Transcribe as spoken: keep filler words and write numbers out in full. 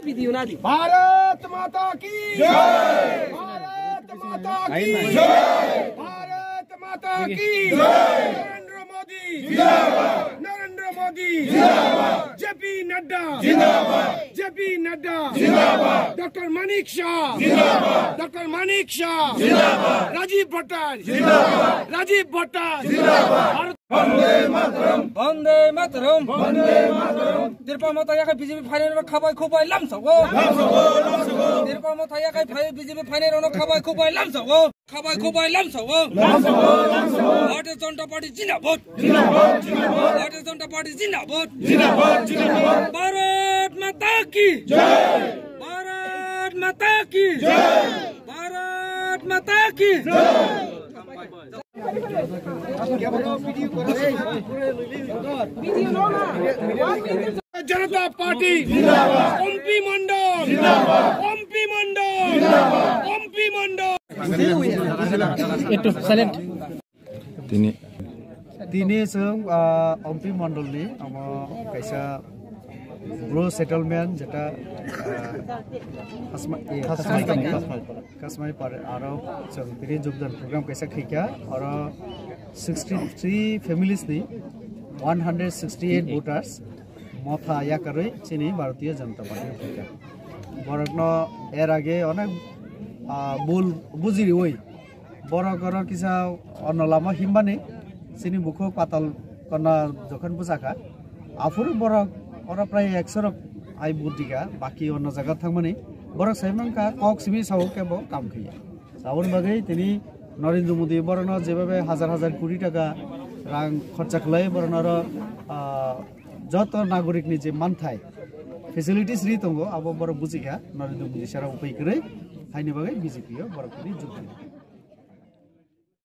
Video na di. Bharat माता की जय। भारत माता की जय। भारत माता की जय। नरेंद्र मोदी जिंदाबाद। नरेंद्र मोदी जिंदाबाद। जेपी नड्डा जिंदाबाद। जेपी नड्डा जिंदाबाद। डॉक्टर मानिक शाह जिंदाबाद। डॉक्टर मानिक शाह जिंदाबाद। राजीव भट्टाचार्य जिंदाबाद। राजीव भट्टाचार्य जिंदाबाद। भारत वंदे मातरम। वंदे मातरम। वंदे Mataram. Tripura Motha yakai B J P phainairokno khabai khubai lamsao. Lamsao, lamsao. Tripura Motha yakai phai-, B J P phainairokno khabai khubai lamsao. Khabai khubai lamsao. Lamsao, lamsao. Bharatiya Janata Party zindabad. Zindabad, zindabad. Bharatiya Janata Party zindabad. Zindabad, zindabad. Bharat Mata ki jai. Bharat Mata ki jai. Bharat Mata ki jai. जनता पार्टी जिंदाबाद। ओमपी मंडल जिंदाबाद। ओमपी मंडल जिंदाबाद। ओमपी मंडल। Tini. Tini chwng, ah, Ompi Mondolni omo kaisa Bru settlement jeta, ah, Khasma-, eh, Khasmai Khasmai Pare. Khasmai Pare aro chwng tini jogdan program kaisa khaikha, oro sixty three families ni one hundred sixty eight voters motha yakarwi chini Bharatiya Janata Party khaikha. Borokno er age onek, ah, bul bujiriwi borok oro kisa onno lama himbani chini bukhuk patal konna jokhon bwsakha. Aphuru borok oro prai ekso rok ai budika, baki onno jaga thangmani. Borok sai mankha kok simi sao kebo kam khiya. Aboni bagwi tini Narendra Modi borokno jebabe hajar hajar koti taka rang khorcha khlai borokno oro, ah, joto nagorikni je manthai facilities ri tongo, abo borok bujikha Narendra Modi sara upai kwrwi, haini bagwi B J P o borok tini jukdi.